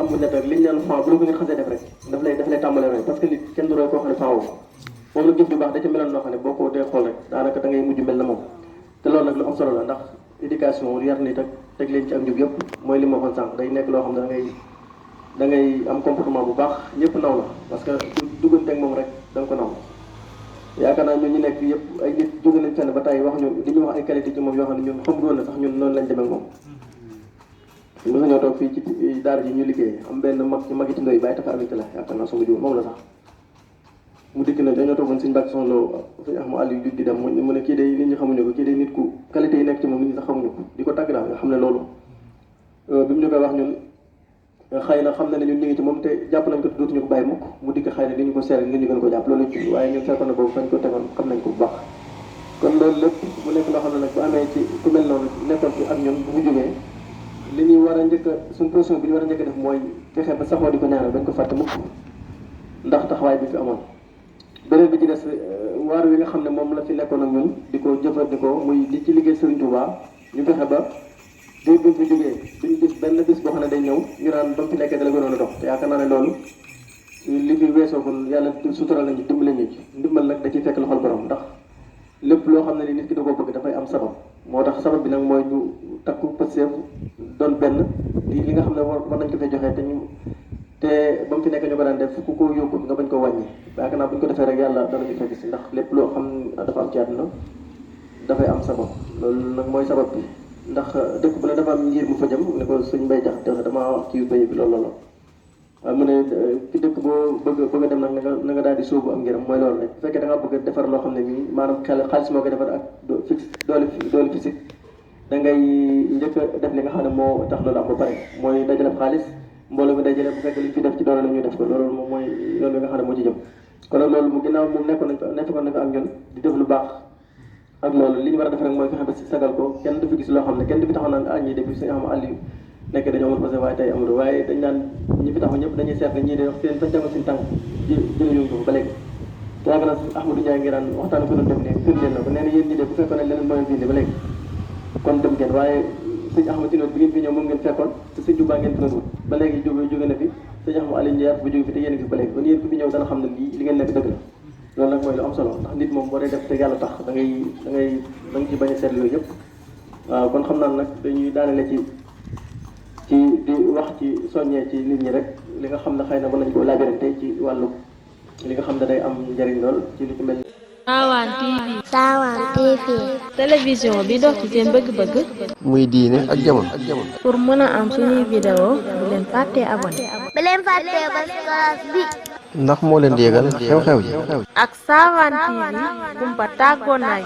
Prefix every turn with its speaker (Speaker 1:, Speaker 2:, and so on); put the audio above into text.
Speaker 1: bu net rek liñ naan fond bu la ko nit xasee def rek daf lay tàmbalee roy parce que nit kenn du roy koo xam ne faaw moom nag jëf ju baax da ca meloon noo xam ne boo ko dee xool rek daanaka da ngay mujj mel na moom te loolu nag lu am solo la ndax éducation yar nit ak teg leen ci ak njub yëpp mooy li ma waxoon sànq day nekk loo xam ne da ngay am comportement bu baax ñëpp naw la parce que duggante ak moom rek da nga ko naw yaakaar naa ñun ñu nekk yëpp ay nit jóge nañ fenn ba tey wax ñu di ñu wax ay qualité ci moom yoo xam ne ñun xamuñu woon na sax ñun noonu lañ demee ak moom mos nañoo toog fii ci daara ji ñu liggéey am benn mag ci magi ci ndoy bàyyi tafa amité la yaakaar naa suma jiw moom la sax mu dikk na dañoo toogoon suñu bàkk sonloo suñu axma àll yu jug di dem mu ne kii day nit ñi xamuñu ko kii day nit ku qualité yi nekk ci moom nit ñi sax xamuñu ko di ko tàgg daal nga xam ne loolu bi mu ñu koy wax ñun xëy na xam na ne ñun ñu ngi ci moom te jàpp nañ ko dootuñu ko bàyyi mukk mu dikk xëy na li ñu ko seere ngir ñu gën ko jàpp loolu ci waaye ñun fekkoon na boobu fañ ko tegoon xam nañ ko bu baax kon loolu lépp mu nekk loo xam ne nag bu amee ci ku mel noonu nekkoon fi ak ñun bu mu jógee li ñuy war a njëkk a suñ position bi ñu war a njëkk a def mooy fexe ba saxoo di ko ñaanal bañ ko fàtte mukk ndax taxawaay bi fi amoon beneen bi ci des waar wi nga xam ne moom la fi nekkoon ak ñun di ko jëfandikoo muy di ci liggéey Serigne Touba ñu fexe ba diir bi fi jógee duñu gis benn bis boo xam ne day ñëw ñu naan ba mu fi nekkee dala gënoon a dox te yaakaar naa ne loolu li fi weesoogul yàlla sutural nañu dimbale ñu ci ndimbal nag da ciy fekk loxol borom ndax lépp loo xam ne ni nit ki da koo bëgg dafay am sabab moo tax sabab bi nag mooy ñu takku pëseef doon benn di li nga xam ne war nañ ko fay joxee te ba mu fi nekk ñu ko daan def ku ko yóbbu nga bañ ko wàññi yaakaar naa bu ñu ko defee rek yàlla danañu fekk si ndax lépp loo xam dafa am ci àdduna dafay am sabab loolu nag mooy sabab bi ndax dëkk bu ne dafa am ngir mu fa jëm ne ko suñ mbay jax te dama wax ci bay bi loolu waaw mu ne fi dëkk boo bëgg a dem nag na nga daal di sóobu am ngiram mooy loolu rek bu fekkee da ngaa bëgg a defar loo xam ne nii maanaam xaalis moo koy defar ak doole physique da ngay njëkk a def li nga xam ne moo tax loolu am ba pare mooy dajale xaalis mbooloo mi dajale bu fekkee li ñu fi def ci doole la ñuy def ko loolu moom mooy yoon bi nga xam ne moo ci jëm kon nag loolu mu ginnaaw moom nekkoon na fi ak ñun di def lu baax ak loolu li ñu war a def rek mooy fexe ba si sagal ko kenn du fi gis loo xam ne kenn du fi taxaw naan ñii depuis suñu xam àll yu nekk dañoo amul parce que waaye tey amul waaye dañ naan ñi fi taxaw ñëpp dañuy seet ne ñii de seen fañ tegoon suñu tànk jëluñu ko ba léegi te yaakaar naa Ahmadou Ndiaye ngi daan waxtaan ko doon def ne firndeel na ko nee na yéen ñi de bu fekkoon ne leneen moo leen fi indi ba léegi kon dem ngeen waaye sëñ Ahmad Tinoor bi ngeen fi ñëw moom ngeen fekkoon te sëñ Touba ngeen fi doon wut ba léegi jóge na fi sëñ Ahmad Aliou Ndiaye bu jóge fi te yéen a ngi fi ba léegi kon yéen fi ñëw dana xam ne li ngeen nekk dëgg la loolu nag mooy lu am solo ndax nit moom boo dee def te yàlla tax da ngay ci bañ a seet yooyu yëpp waaw kon xam naa nag dañuy daanele ci di wax ci soññee ci nit ñi rek li nga xam ne xëy na mën nañu ko laabirante ci wàllu li nga xam ne day am njëriñ lool ci lu ci mel
Speaker 2: Sawan TV.
Speaker 3: Sawan TV.
Speaker 2: télévision bi dox ci seen bëgg-bëgg.
Speaker 4: muy diine ak jamono.
Speaker 2: pour mën a am suñuy vidéo bu leen fàttee abonné.
Speaker 3: bu leen fàttee ba classe bi.
Speaker 4: ndax moo leen di yëgal xew-xew ji.
Speaker 2: ak Sawan TV kumpa tàggoon naa